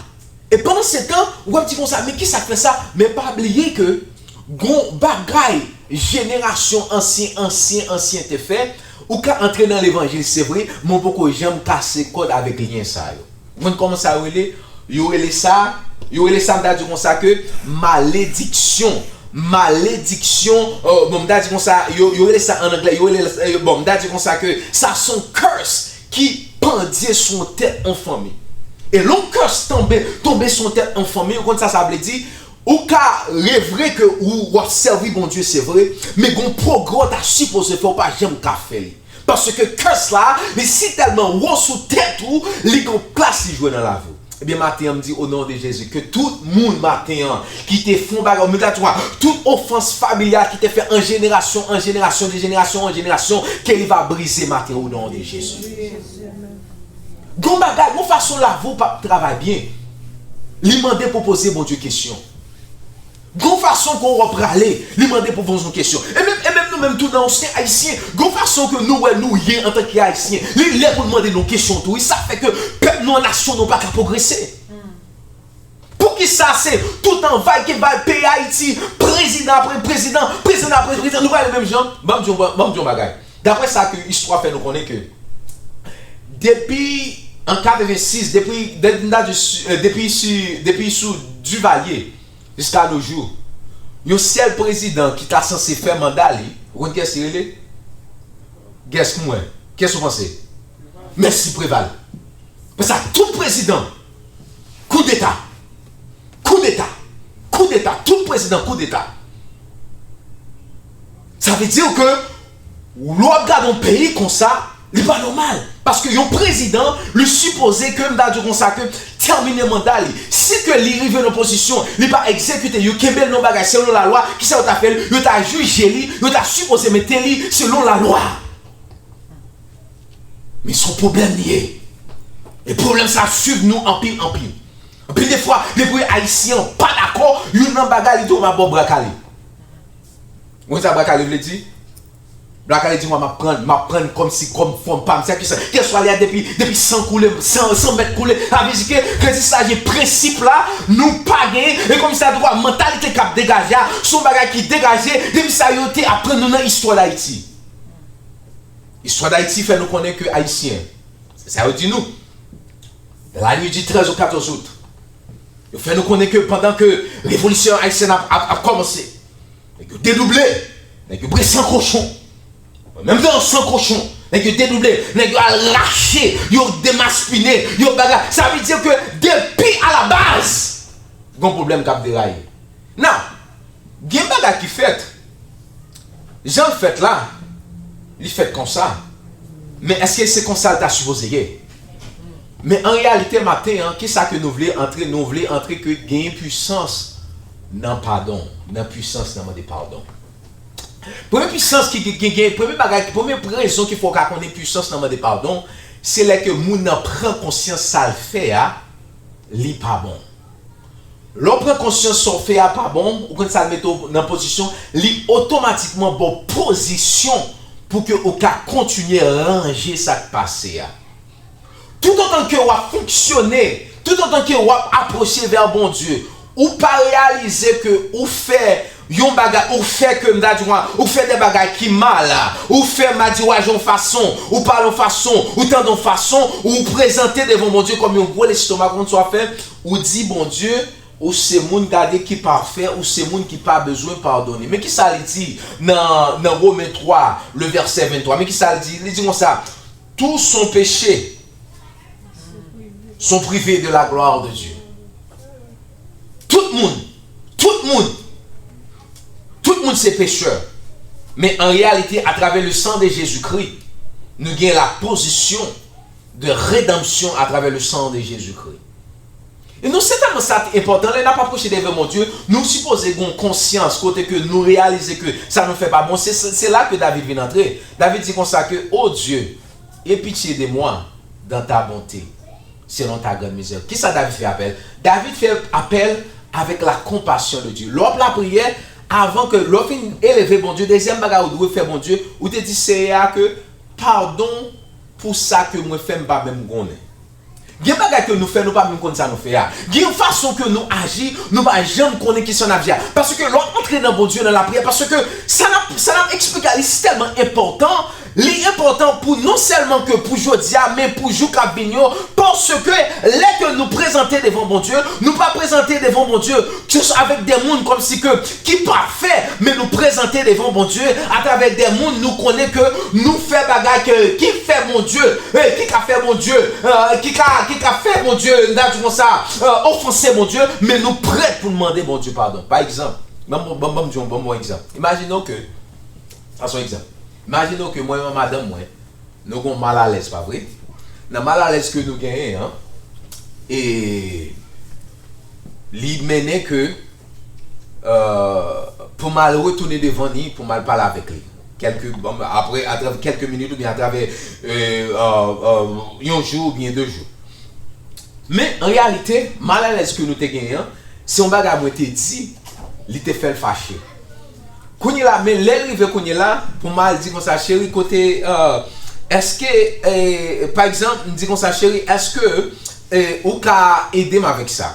E pandan se tan, w ap di konsa, men kisa k fè sa? Men pa bliye ke gon bagay jenerasyon ansyen, ansyen, ansyen te fè, ou ka antre nan levanjil, se vre, men w poko janm kase kòd avèk lyen sa yo. Ou konn kòman sa yo rele? Yo rele sa, yo rele sa, m ta di konsa ke malediksyon. Malediksyon, euh, bon, m ta di konsa, yo, yo rele sa an anglè, yo rele, euh, bon, m ta di konsa ke sa se yon curse ki pandye sou yon tèt yon fanmi. E lè yon curse tonbe, tonbe sou yon tèt yon fanmi, ou konn sa sa vle di? Ou ka revre ke ou, w ap sèvi Bondye, se vre, men gon pwogrè w ta sipoze fè, ou pa janm ka fè li. Paske curse la, li si tèlman wo sou tèt ou, li gon plas li jwe nan lavi w. Ebyen, maten an, m di, o non de Jezi, ke tout moun maten an ki te fè yon bagay, men ta twa, tout ofans familyal ki te fè an jenerasyon, an jenerasyon, de jenerasyon an jenerasyon, ke li va brize maten an, o non de Jezi. Gon bagay, gon fason lavi w p ap travay byen. Li mande pou w poze Bondye kesyon. Gon fason ke w ap prale, li mande pou w poze yon kesyon. E menm, e menm nou menm tou nan ansyen ayisyen, gon fason ke nou wè nou ye antanke ayisyen, li lè pou n mande nou kesyon tou. Wi, sa fè ke pèp nou an, nasyon nou pa ka pwogrese. Poukisa se tout an vay ke vay peyi Ayiti, prezidan apre prezidan, prezidan apre prezidan, nou prale menm jan? Ban m di w, ban m di w yon bagay. Daprè sa ke istwa fè nou konnen ke depi an katrevensis, depi, de-, n ta di si, euh, depi si, depi sou Duvalier, jiska nos jours, yon sèl prezidan ki ta sanse fè manda li, ou konn kiyès li rele? Guess mwen. Kiyès ou panse? Mèsi Preval. Paske tout prezidan, koudeta, koudeta, koudeta, tout prezidan koudeta. Sa vle di ke lè w ap gade yon peyi konsa, li pa nòmal. Paske yon prezidan, li sipoze ke, m ta di w konsa ke, tèmine manda li. Si ke li rive nan pozisyon, li pa egzekite, yo kenbe l nan bagay selon lalwa, kisa yo ta fè l? Yo ta jije li, yo ta sipoze mete li selon lalwa. Men se yon pwoblèm li ye. E pwoblèm sa ap swiv nou anpil, anpil. Anpil de fwa, depi ayisyen an pa dakò, youn nan bagay li tou, m ap ba w bra kale. Ou konn sa bra kale vle di? Bra kale di, mwen, m ap pran, m ap pran kòmsi, kòm fòm pa m. Se ki sa, kèlswa li a, depi, depi san koule, san, san mèt koule, sa vle di ke, ke si sa gen prensip la, nou pa genyen, e kòmsi sa dwa, mantalite k ap degaje a, se yon bagay ki degaje, depi sa yo te aprann nou nan istwa Dayiti. Istwa Dayiti fè nou konnen ke Ayisyen, se sa yo di nou, dans la nuit du treize au quatorze août, yo fè nou konnen ke pandan ke revolisyon ayisyèn ap, ap, ap kòmanse, nèg yo dedouble, nèg yo bwè san kochon. Menm jan san kochon, nèg yo dedouble, nèg yo al rache, yo demaspinen, yo bagay. Sa vle di ke depi alabaz, gon pwoblèm k ap deraye. Now, gen bagay ki fèt. Jan l fèt la, li fèt konsa. Men èske se konsa l ta sipoze ye? Men an reyalite, maten an, kisa ke nou vle antre? Nou vle antre ke genyen pwisans nan padon, nan pwisans nan mande padon. Premye pwisans ki gen, gen, gen, premye bagay, premye rezon ki fè w ka konnen pwisans nan mande padon, se lè ke moun nan pran konsyans sa l fè a, li pa bon. Lè w pran konsyans sa w fè a pa bon, ou konn sa l mete w nan pozisyon, li otomatikman ba w pozisyon pou ke ou ka kontinye ranje sa k pase a. Toutotan ke w ap fonksyone, toutotan ke w ap apwoche vè Bondye, ou pa reyalize ke ou fè yon bagay, ou fè ke m ta di w, ou fè de bagay ki mal, ou fè madiwaj yon fason, ou pale yon fason, ou tande yon fason, ou prezante devan Bondye kòm yon gwo lestoma, konn sa w ap fè, ou di Bondye, ou se moun gade ki pafè, ou se moun ki pa bezwen padone. Men kisa li di nan, nan Women twa, le vèsè venntwa? Men kisa li di? Li di konsa, tous sont péchés, sont privés de la gloire de Dieu. Tout moun, tout moun, tout moun se pechè. Men an reyalite, atravè le sang de Jésus-Christ, nou gen la position de rédemption à travers le sang de Jésus-Christ. E nou, se tèlman sa te enpòtan, lè n ap apwoche devan Bondye, nou sipoze gen yon konsyans kote ke nou reyalize ke sa nou fè pa bon. Se, se, se la ke David vin antre. David di konsa ke, ô Dieu, aie pitié de moi dans ta bonté, selon ta grande miséricorde. Kisa David fè apèl? David fè apèl avec la compassion de Dieu. Lè w ap lapriyè, avan ke, lè w fin eleve Bondye, dezyèm bagay ou dwe fè Bondye, ou te di Seyè a ke padon pou sa ke mwen fè m pa menm konnen. Gen bagay ke nou fè, nou pa menm konn sa nou fè a. Gen yon fason ke nou aji, nou pa janm konnen kisa n ap di a. Paske lè w ap antre nan Bondye, nan lapriyè, paske sa n ap, sa n ap eksplike a, li tèlman enpòtan. Li enpòtan pou non sèlman ke pou jodi a, men pou jou k ap vini yo. Paske lè ke nou prezante devan Bondye, nou pa prezante devan Bondye just avèk de moun kòmsi ke ki pafè, men nou prezante devan Bondye atravè de moun nou konnen ke nou fè bagay ke, ki fè Bondye, eh, ki ka fè Bondye, eh, ki ka, ki ka fè Bondye, n ta di konsa, eh, ofanse Bondye, men nou prèt pou n mande Bondye padon. Pa egzanp, ban m, ban m, ban m di yon, ban m yon egzanp. Imajine w ke, sa se yon egzanp. Imajine w ke mwen e madanm mwen, nou gon malalèz, pa vre? Nan malalèz ke nou genyen an, e li mennen ke, euh, pou m al retounen devan li, pou m al pale avèk li. Kèlke, bon, apre, atravè kèlke minit oubyen atravè, euh, euh, euh, yon jou oubyen de jou. Men, an reyalite, malalèz ke nou te genyen an, se yon bagay mwen te di, li te fè l fache. Kounye la, men lè l rive kounye la, pou m al di konsa, cheri, kote, euh, èske, eh, pa egzanp, m di konsa, cheri, èske, eh, ou ka ede m avèk sa?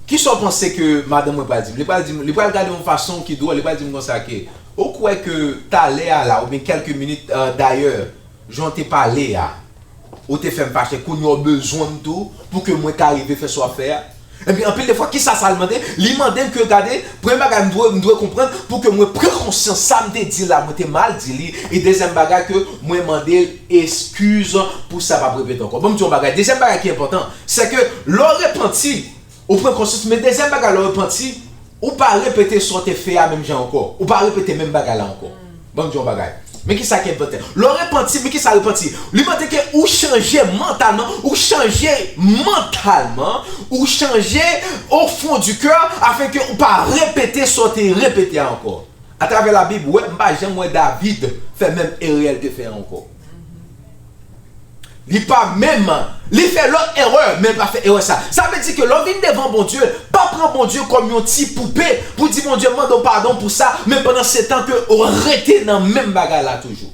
Kisa w panse ke madanm mwen pral di m? Li pral di m, li pral gade yon fason ki dwòl, li pral di m konsa ke, ou kwè ke talè a la, oubyen kèlke minit, euh, dayè, jan w te pale a, ou te fè m fache, kounye a w bezwen m tou, pou ke mwen ka rive fè sa w ap fè a? Epi anpil de fwa, kisa sa l mande? Li mande m ke, gade, premye bagay m dwe, m dwe konprann, pou ke mwen pran konsyans sa m te di la, mwen te mal di li, e dezyèm bagay ke mwen mande l eskiz pou sa p ap repete ankò. Ban m di yon bagay, dezyèm bagay ki enpòtan, se ke lè w repanti, ou pran konsyans, men dezyèm bagay, lè w repanti, ou pa repete sa w te fè a menm jan ankò. Ou pa repete menm bagay la ankò. Ban m di yon bagay. Men kisa ki enpòtan. Lè w repanti, men kisa repanti? Li mande ke ou chanje mantalman, ou chanje mantalman, ou chanje au fond du cœur, afin ke ou pa repete sa w te repete a ankò. Atravè Labib, ou wè, m pa janm wè David fè menm erè l te fè a ankò. Li pa menm, li fè lòt erè, men l pa fè erè sa. Sa vle di ke lè w vin devan Bondye, pa pran Bondye kòm yon ti poupe pou di Bondye mande w padon pou sa, men pandan se tan ke w rete nan menm bagay la toujou.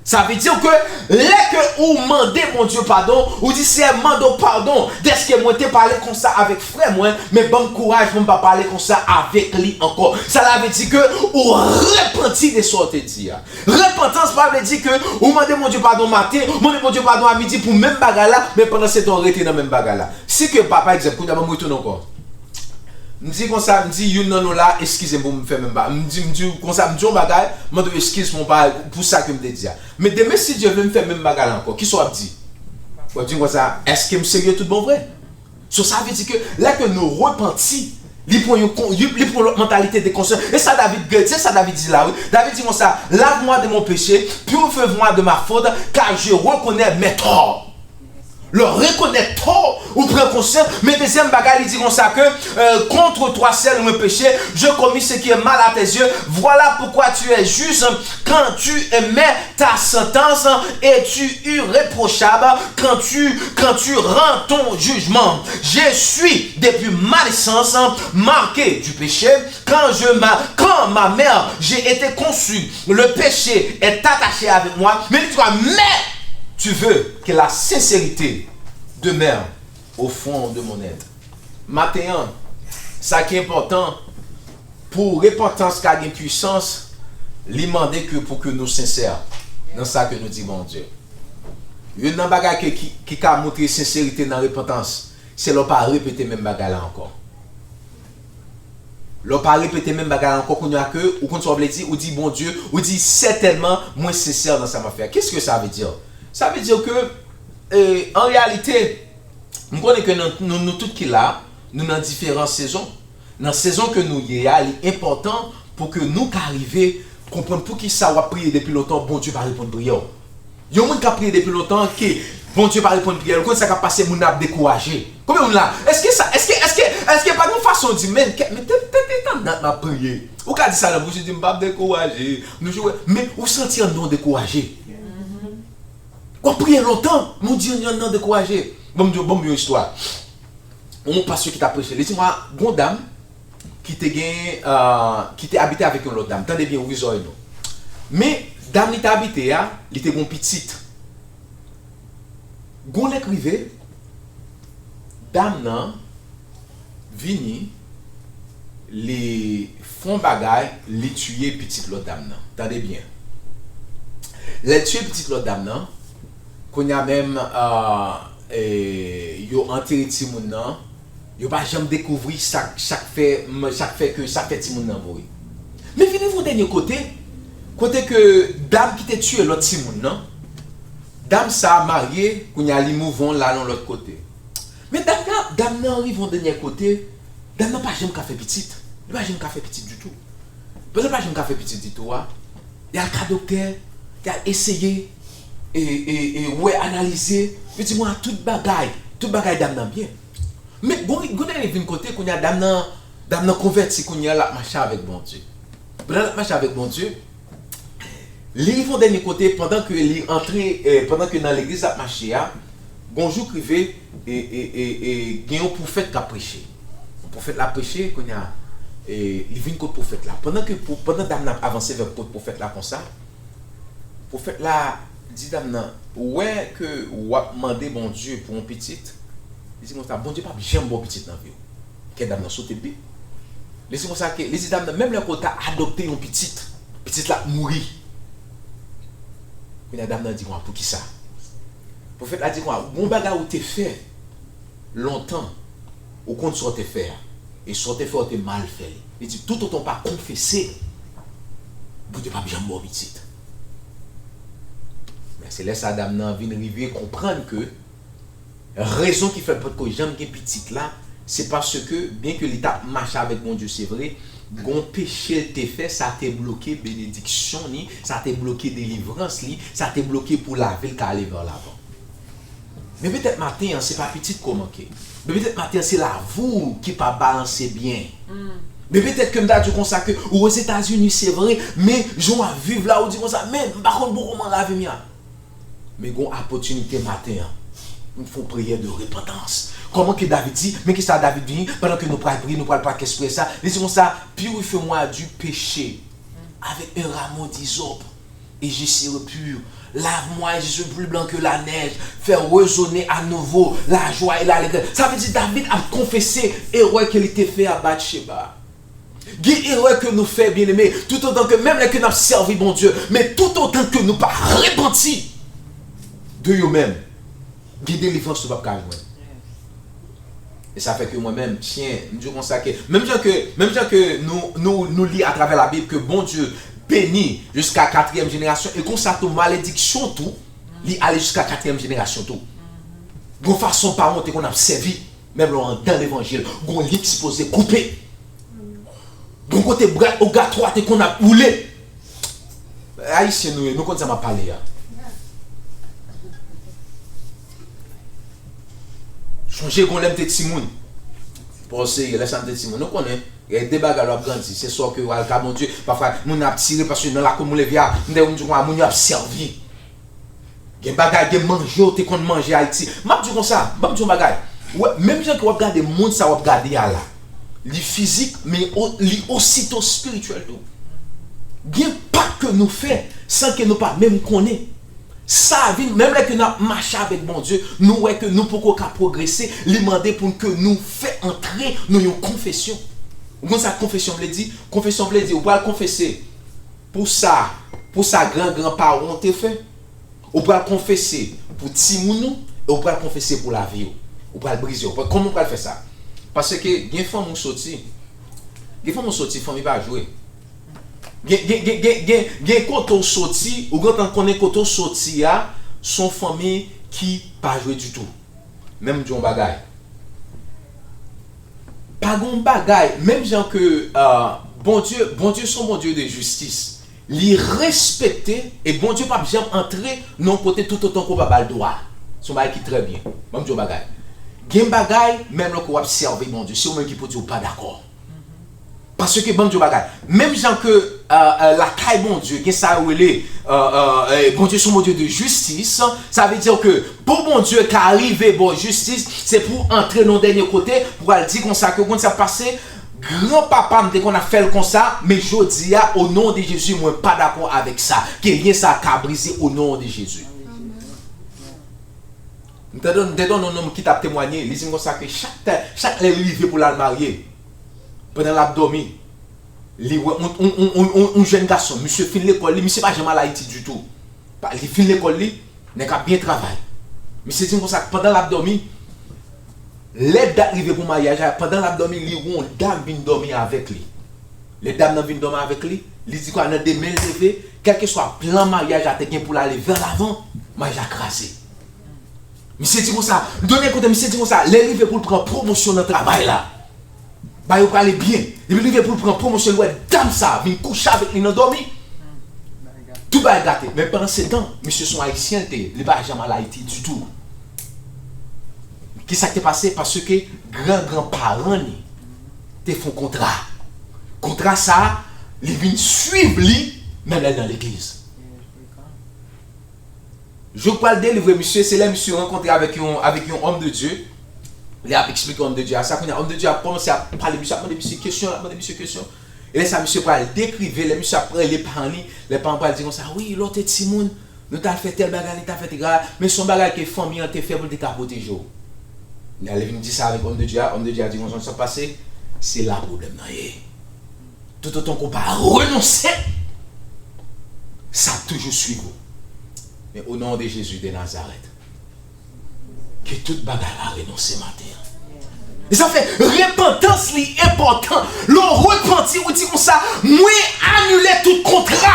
Sa vle di ke lè ke ou mande Bondye padon, ou di, Seyè, mande w padon dèske mwen te pale konsa avèk frè mwen, men ban m kouraj pou m pa pale konsa avèk li ankò. Sa la vle di ke ou repanti de sa w te di a. Repantans pa vle di ke ou mande Bondye padon maten, ou mande Bondye padon a midi pou menm bagay la, men pandan se tan ou rete nan menm bagay la. Si ke pa, pa egzanp, kounye a ban m retounen ankò. M di konsa, m di youn nan nou la, eskize m pou m fè menm bagay. M di, m di konsa, m di yon bagay, m mande w eskiz pou yon bagay, pou sa ke m te di a. Men demen, si Dye vle, m fè menm bagay la ankò. Kisa w ap di? W ap di konsa, èske m serye tout bon vre? So, sa vle di ke lè ke nou repanti, li pran yon, li pran lòt mantalite de konsyans. E sa David, se sa David di la, wi. David di konsa, lave-moi de mon péché, purifie-moi de ma faute, car je reconnais mes torts. Lè w rekonèt tò, ou pran konsyans, men dezyèm bagay, li di konsa ke, euh, contre toi seul mon péché, je commis ce qui est mal à tes yeux. Voilà pourquoi tu es juste quand tu émets ta sentence et tu irréprochable quand tu, quand tu rends ton jugement. Je suis depuis ma naissance marqué du péché. Quand je m'a, quand ma mère, j'ai été conçu, le péché est attaché avec moi. Men li di konsa, mais tu veux que la sincérité demeure au fond de mon être. Maten an, sa ki enpòtan, pou repantans ka gen pwisans, li mande ke pou ke nou sensè nan sa ke nou di Bondye. Youn nan bagay ke, ki, ki ka montre senserite nan repantans, se lè w pa repete menm bagay la ankò. Lè w pa repete menm bagay la ankò, kounye a ke, ou konn sa w vle di, ou di, Bondye, ou di, sètèlman, mwen sensè nan sa m ap fè a. Qu'est-ce que ça veut dire? Sa vle di ke, eh, an reyalite, m konnen ke nan, nou, nou tout ki la, nou nan diferan sezon. Nan sezon ke nou ye a, li enpòtan pou ke nou ka rive konprann poukisa w ap priye depi lontan, Bondye pa reponn priyè w. Yon moun k ap priye depi lontan, ke Bondye pa reponn priyè l, ou konn sa k ap pase, moun nan ap dekouraje. Konbyen moun la? Èske sa, èske, èske, èske pa gen yon fason w di, men, kè, men, tèt, tèt, tèt, tèt, m ap priye. Ou ka di sa nan bouch, ou di, m p ap dekouraje, m toujou, men ou santi anndan w dekouraje. W ap priye lontan, men w di anndan w dekouraje. Ban m di w, ban m yon istwa. Yon pastè ki t ap preche, li di mwen, gon dam ki te gen, euh, ki te abite avèk yon lòt dam. Tande byen, ouvri zòrèy nou. Men, dam li te abite a, li te gon pitit. Gon lè k rive, Dam nan vini, li fè yon bagay, li tiye pitit lòt dam nan. Tande byen. Lè l tiye pitit lòt dam nan, kounye a menm, euh, e, yo antere timoun nan, yo pa janm dekouvri sa, sa k fè, sa k fè ke, sa k fè timoun nan mouri. Men vin rive yon dènye kote, kote ke dam ki te tiye lòt timoun nan, dam sa a marye, kounye a li move on, l al yon lòt kote. Men dam nan, dam nan rive yon dènye kote, dam nan pa janm ka fè pitit. Li pa janm ka fè pitit ditou. Pandan l pa janm ka fè pitit ditou a, y al ka doktè, y al eseye, e, e, e, wè, analize. Yo di mwen, a, tout bagay, tout bagay dam nan byen. Men gon, gon dènye vin kote, kounye a dam nan, dam nan konvèti, kounye a l ap mache avèk Bondye. Pandan l ap mache avèk Bondye, li rive yon dènye kote, pandan ke li antre, eh, pandan ke nan legliz l ap mache a, gon jou k rive, e, e, e, e, gen yon pwofèt k ap preche. Pwofèt la ap preche, kounye a, e, li vin kot pwofèt la. Pandan ke, pou, pandan dam nan ap avanse vè kot pwofèt la konsa, pwofèt la di dam nan, ou wè ke w ap mande Bondye pou yon pitit, li di konsa, Bondye p ap janm ba w pitit nan vi w. Kè dam nan sote pi. Li di konsa ke, li di dam nan, menm lè ke w ta adopte yon pitit, pitit la ap mouri. Kounye a dam nan di konsa, poukisa? Pwofèt la di konsa, gon bagay ou te fè lontan, ou konn sa w te fè a. E sa w te fè a, w te mal fè li. Li di, toutotan w pa konfese, Bondye p ap janm ba w pitit. Men se lè sa dam nan vin rive konprann ke rezon ki fè l potko janm gen pitit la, se paske, byenke li t ap mache avèk Bondye, se vre, gon peche l te fè, sa te bloke benediksyon li, sa te bloke delivrans li, sa te bloke pou lavi l ka ale vè lavan. Men petèt maten an, se pa pitit ke w manke. Men petèt maten an, se lavi w ki pa balanse byen. Men petèt ke m ta di w konsa ke ou Ozetazini, se vre, men jan w ap viv la, ou di konsa, men m pa konn bon kòman lavi m ye a. Men gon opòtinite maten an pou n fè yon priyè de repantans. Kòman ke David di, men kisa David di, pandan ke nou pral priye, nou pral pakèt priyè sa, li di konsa, purifiez-moi du péché avec un rameau d'hysope, et je serai pur. Lave-moi et je serai plus blanc que la neige. Fais résonner à nouveau la joie et l'allégresse. Sa vle di David ap konfese erè ke li te fè a Batcheba. Gen erè ke nou fè, byeneme, toutotan ke, menm lè ke n ap sèvi Bondye, men toutotan ke nou pa repanti de yo menm, gen delivrans nou p ap ka jwenn. E sa fè ke mwen menm, tyen, m di w konsa ke, menm jan ke, menm jan ke nou, nou, nou li atravè Labib ke Bondye beni jiska katriyèm jenerasyon, e konsa tou, malediksyon tou, li ale jiska katriyèm jenerasyon tou. Gon fason paran w te konn ap sèvi, menm lè w anndan levanjil, gon lyen ki sipoze koupe. Gon kote bra ogatwa te konn ap woule. Ayisyen nou ye, nou konn sa m ap pale a. Sonje gon lè m te timoun. Pa w serye, lè sa m te timoun. Nou konnen, gen de bagay lè w ap grandi. Se sa ke w al ka Bondye. Pafwa, moun ap tire paske nan lakou moun leve a, m te konn di w, moun yo ap sèvi. Gen bagay, gen manje w te konn manje Ayiti. M ap di w konsa, ban m di w yon bagay. Wè, menm jan ke w ap gade moun sa w ap gade a la, li fizik, men o- li osito espirityèl tou. Gen pa ke nou fè san ke nou pa menm konnen. Sa vin, menm lè ke n ap mache avèk Bondye, nou wè ke nou poko ka pwogrese, li mande pou n ke nou fè antre nan yon konfesyon. Ou konn sa konfesyon vle di? Konfesyon vle di, ou pral konfese pou sa, pou sa gran gran paran w te fè. Ou pral konfese pou timoun ou, e ou pral konfese pou lavi w. Ou pral brize w. Kòman ou pral fè sa? Paske gen fanmi w soti, gen fanmi w soti, fanmi pa jwe. Gen, gen, gen, gen, gen, gen kote w soti, ou gentan konnen kote w soti a, se yon fanmi ki pa jwe ditou. Men m di w yon bagay. Pa gen yon bagay, menm jan ke, euh, Bondye, Bondye se yon Bondye de jistis. Li respekte, e Bondye p ap janm antre nan yon kote toutotan ke w pa ba l dwa. Se yon bagay ki trè byen. Ban m di w yon bagay. Gen bagay, menm lè ke w ap sèvi Bondye, se ou menm ki pou di w pa dakò. Paske, ban m di w bagay, menm jan ke, euh, euh, lakay Bondye, gen sa yo rele, euh, euh, euh, Bondye se yon Bondye de jistis, sa vle di ke pou Bondye ka rive ba w jistis, se pou antre nan yon dènye kote, pou al di konsa ke, ou konn sa k pase, granpapa m te konn ap fè l konsa, men jodi a, o non de Jezi, mwen pa dakò avèk sa. Ke lyen sa ka brize o non de Jezi. M te tann, m te tann yon nonm ki t ap temwanye, li di m konsa ke chak, chak lè li rive pou l al marye, pandan l ap dòmi, li wè yon, yon, yon, yon, yon, yon jèn gason, misye fin lekòl li, misye pa janm al Ayiti ditou. Pa, li fin lekòl li, nèg ap byen travay. Misye di m konsa, pandan l ap dòmi, lè dat rive pou maryaj la, pandan l ap dòmi, li wè yon dam vin dòmi avèk li. Lè dam nan vin dòmi avèk li, li di kwa nan demen l leve, kèlkeswa plan maryaj la te gen pou l ale vè lavan, maryaj la kraze. Misye di konsa, done kote misye di konsa, lè l rive pou l pran pwomosyon nan travay la, bagay yo prale byen. Depi l rive pou l pran pwomosyon, l wè dam sa vin kouche avèk li nan dòmi. Tout bagay gate. Men pandan se tan, misye se yon Ayisyen l te ye. Li pa janm al Ayiti ditou. Kisa k te pase? Paske gran gran paran li te fè yon kontra. Kontra sa, li vin swiv li, menm lè l nan legliz. Jou k pral delivre misye, se lè misye rankontre avèk yon, avèk yon homme de Dieu. Li ap eksplike homme de Dieu a sa. Kounye a, homme de Dieu ap kòmanse ap pale misye, ap mande misye kesyon, ap mande misye kesyon. E lè sa, misye pral dekrive, lè misye ap rele paran li, lè paran pral di konsa, wi, lè w te timoun, nou t al fè tèl bagay, nou t al fè tèl bagay, men se yon bagay ke fanmi an te fè pou l te ka pwoteje w. Lè li vin di sa avèk homme de Dieu a, homme de Dieu a di konsa, sa k pase, se la pwoblèm nan ye. Toutotan ke w pa renonse, sa ap toujou swiv ou. Men o non de Jezi de Nazarèt, ke tout bagay la renonse maten an. E sa fè, repantans li enpòtan. Lè w repanti, ou di konsa, mwen anile tout kontra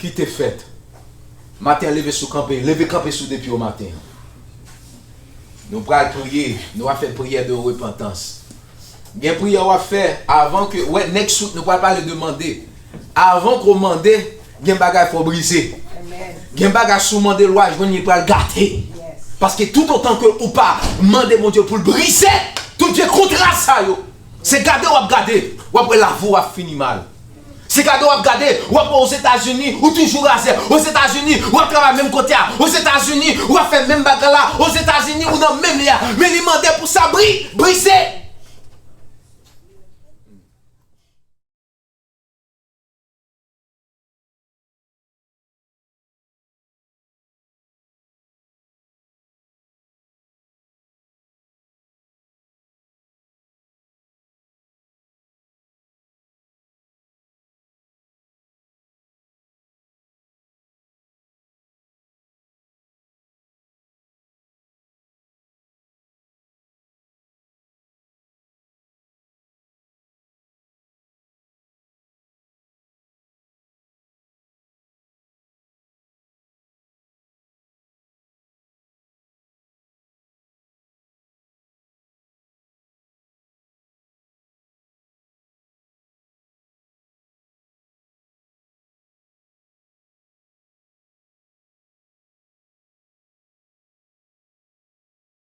ki te fèt. Maten an, leve sou kanpe, leve kanpe sou de pye w maten an. Nou pral priye, nou va fè priyè de repantans. Gen priyè w ap fè avan ke, wè, next week, nou pral pale de mande. Avan ke w mande, gen bagay fò w brize. Gen bagay si w mande l, w a jwenn li pral gate. Paske toutotan ke ou pa mande Bondye pou l brize tout vye kontra sa yo, se gade w ap gade, w ap wè lavi w ap fini mal. Se gade w ap gade, w ap wè Ozetazini, ou toujou razè. Ozetazini, w ap travay menm kote a. Ozetazini, w ap fè menm bagay la. Ozetazini, ou nan menm lye a. Men li mande pou sa bri, brize.